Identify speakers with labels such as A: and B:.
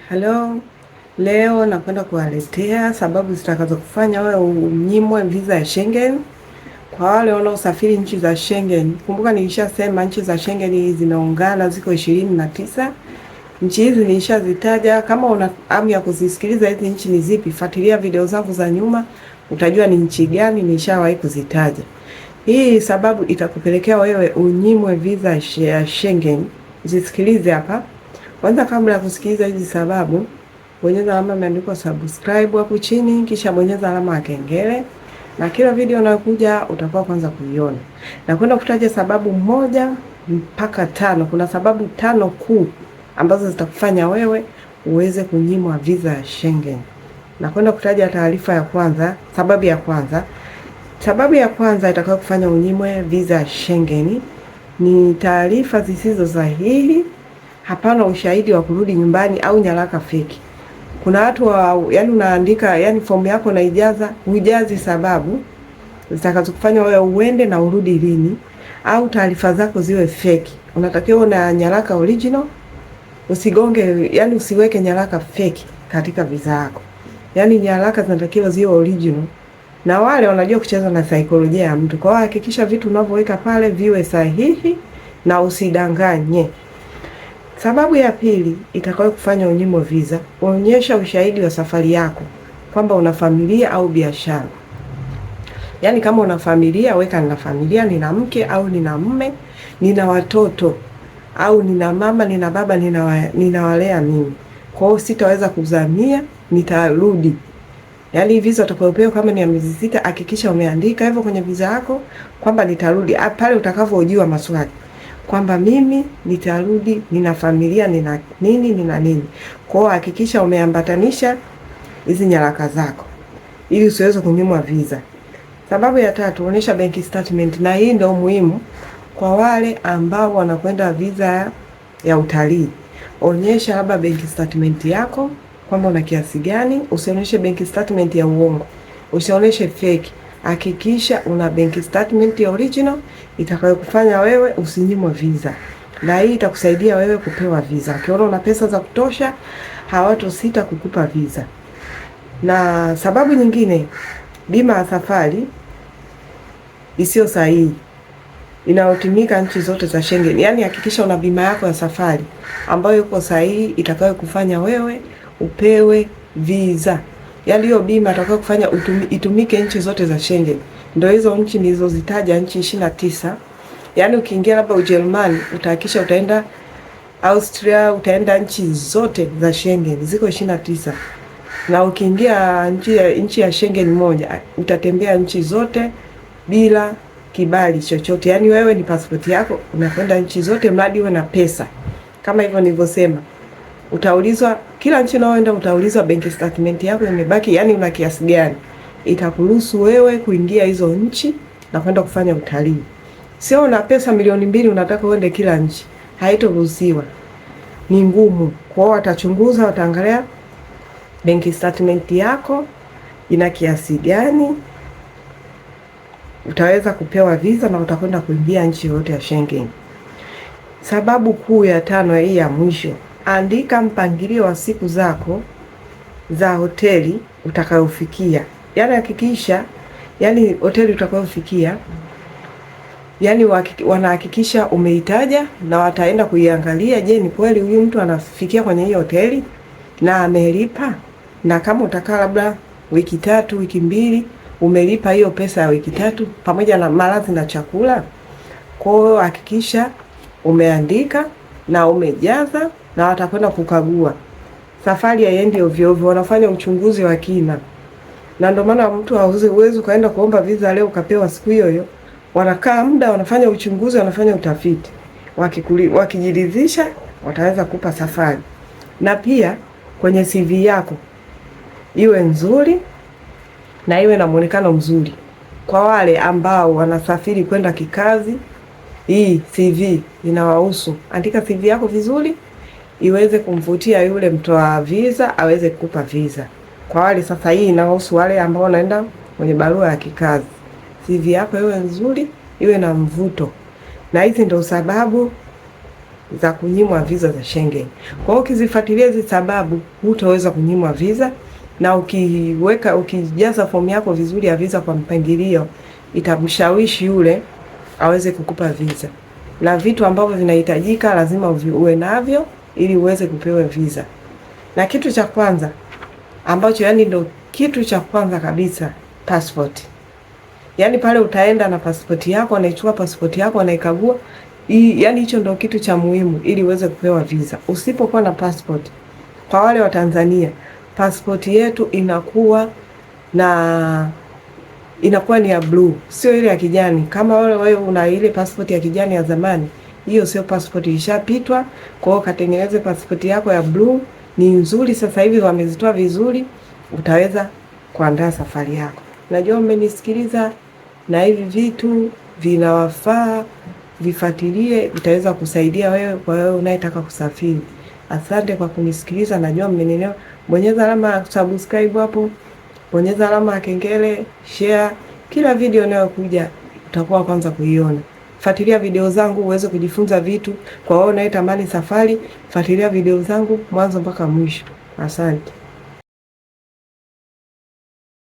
A: Hello, leo nakwenda kuwaletea sababu zitakazokufanya wewe unyimwe visa ya Schengen. Kwa wale wanaosafiri nchi za Schengen, kumbuka nilishasema nchi za Schengen zimeungana ziko 29. Nchi hizi nilishazitaja. Kama una hamu ya kuzisikiliza hizi nchi ni zipi, fuatilia video zangu za nyuma, utajua ni nchi gani nilishawahi kuzitaja. Hii sababu itakupelekea wewe unyimwe visa ya Schengen. Zisikilize hapa. Kwanza, kabla ya kusikiliza hizi sababu, bonyeza alama imeandikwa subscribe hapo chini, kisha bonyeza alama ya kengele, na kila video inayokuja utakuwa kwanza kuiona. Na kwenda kutaja sababu 1 mpaka 5. Kuna sababu tano kuu ambazo zitakufanya wewe uweze kunyimwa visa ya Schengen. Na kwenda kutaja taarifa ya kwanza, sababu ya kwanza. Sababu ya kwanza itakayo kufanya unyimwe visa ya Schengen ni taarifa zisizo sahihi, hapana ushahidi wa kurudi nyumbani au nyaraka feki. Kuna watu wa, yani unaandika, yani fomu yako unaijaza, hujazi sababu zitakazokufanya wewe uende na urudi lini, au taarifa zako ziwe feki. Unatakiwa na nyaraka original, usigonge, yani usiweke nyaraka feki katika visa yako. Yani nyaraka zinatakiwa ziwe original, na wale wanajua kucheza na saikolojia ya mtu. Kwa hiyo hakikisha vitu unavyoweka pale viwe sahihi na usidanganye. Sababu ya pili itakayo kufanya unyimwe visa, onyesha ushahidi wa safari yako kwamba una familia au biashara. Yaani kama una familia, weka nina familia, nina mke au nina mume, nina watoto au nina mama, nina baba, ninawalea mimi. Kwa hiyo sitaweza kuzamia, nitarudi. Yaani visa utakayopewa kama ni ya miezi 6, hakikisha umeandika hivyo kwenye visa yako kwamba nitarudi. Pale utakavyohojiwa maswali kwamba mimi nitarudi, nina familia, nina nini, nina nini. Kwa hiyo hakikisha umeambatanisha hizi nyaraka zako ili usiweze kunyimwa visa. Sababu ya tatu, onyesha bank statement, na hii ndio muhimu kwa wale ambao wanakwenda visa ya utalii. Onyesha labda bank statement yako kwamba una kiasi gani. Usionyeshe bank statement ya uongo, usionyeshe fake. Hakikisha una bank statement ya original itakayokufanya wewe usinyimwe visa, na hii itakusaidia wewe kupewa visa. Ukiona una pesa za kutosha, hawatosita kukupa visa. Na sababu nyingine, bima ya safari isiyo sahihi inayotumika nchi zote za Schengen. Yaani hakikisha una bima yako ya safari ambayo iko sahihi itakayokufanya wewe upewe visa. Yaani hiyo bima itakayokufanya itumike nchi zote za Schengen. Ndio hizo nchi nilizozitaja, nchi 29. Yaani ukiingia labda Ujerumani, utahakikisha utaenda Austria, utaenda nchi zote za Schengen, ziko 29. Na ukiingia nchi ya Schengen moja, utatembea nchi zote bila kibali chochote. Yaani wewe ni pasipoti yako, unakwenda nchi zote mradi uwe na pesa. Kama hivyo nilivyosema, utaulizwa kila nchi unaoenda, utaulizwa bank statement yako imebaki, yani una kiasi gani, itakuruhusu wewe kuingia hizo nchi na kwenda kufanya utalii. Sio una pesa milioni 2 unataka uende kila nchi, haitoruhusiwa, ni ngumu. Kwa hiyo watachunguza, wataangalia bank statement yako ina kiasi gani, utaweza kupewa visa na utakwenda kuingia nchi yoyote ya Schengen. Sababu kuu ya tano, hii ya mwisho, andika mpangilio wa siku zako za hoteli utakayofikia. Yaani hakikisha, yani hoteli utakayofikia, yani wanahakikisha umeitaja na wataenda kuiangalia. Je, ni kweli huyu mtu anafikia kwenye hiyo hoteli na amelipa? Na kama utakaa labda wiki 3, wiki 2, umelipa hiyo pesa ya wiki 3 pamoja na malazi na chakula. Kwa hiyo hakikisha umeandika na umejaza, na watakwenda kukagua. Safari haiendi ovyo ovyo, wanafanya uchunguzi wa kina, na ndio maana mtu huwezi ukaenda kuomba visa leo ukapewa siku hiyo hiyo. Wanakaa muda, wanafanya uchunguzi, wanafanya utafiti, wakijiridhisha wataweza kupa safari. Na pia kwenye CV yako iwe nzuri na iwe na muonekano mzuri. Kwa wale ambao wanasafiri kwenda kikazi, hii CV inawahusu. Andika CV yako vizuri iweze kumvutia yule mtoa visa aweze kukupa visa. Kwa wale sasa, hii inahusu wale ambao wanaenda kwenye barua ya kikazi. CV yako iwe nzuri, iwe na mvuto. Na hizi ndio sababu za kunyimwa visa za Schengen. Kwa hiyo ukizifuatilia hizi sababu hutaweza kunyimwa visa, na ukiweka ukijaza fomu yako vizuri ya visa kwa mpangilio, itamshawishi yule aweze kukupa visa. Na vitu ambavyo vinahitajika lazima uwe navyo ili uweze kupewa visa. Na kitu cha kwanza ambacho yani ndo kitu cha kwanza kabisa, passport. Yaani pale utaenda na pasipoti yako, anaichukua pasipoti yako, anaikagua. Yaani hicho ndo kitu cha muhimu ili uweze kupewa visa. Usipokuwa na passport, kwa wale wa Tanzania, pasipoti yetu inakuwa ni ya blue, sio ile ya kijani. Kama wewe una ile pasipoti ya kijani ya zamani, hiyo sio pasipoti, ishapitwa. Kwa hiyo katengeneze pasipoti yako ya blue, ni nzuri. Sasa hivi wamezitoa vizuri, utaweza kuandaa safari yako. Najua mmenisikiliza na hivi vitu vinawafaa, vifuatilie, vitaweza kusaidia wewe kwa wewe unayetaka kusafiri. Asante kwa kunisikiliza, najua mmenielewa. Bonyeza alama ya subscribe hapo, bonyeza alama ya kengele, share. Kila video inayokuja utakuwa kwanza kuiona. Fuatilia video zangu uweze kujifunza vitu. Kwa wewe unayetamani safari, fuatilia video zangu mwanzo mpaka mwisho. Asante.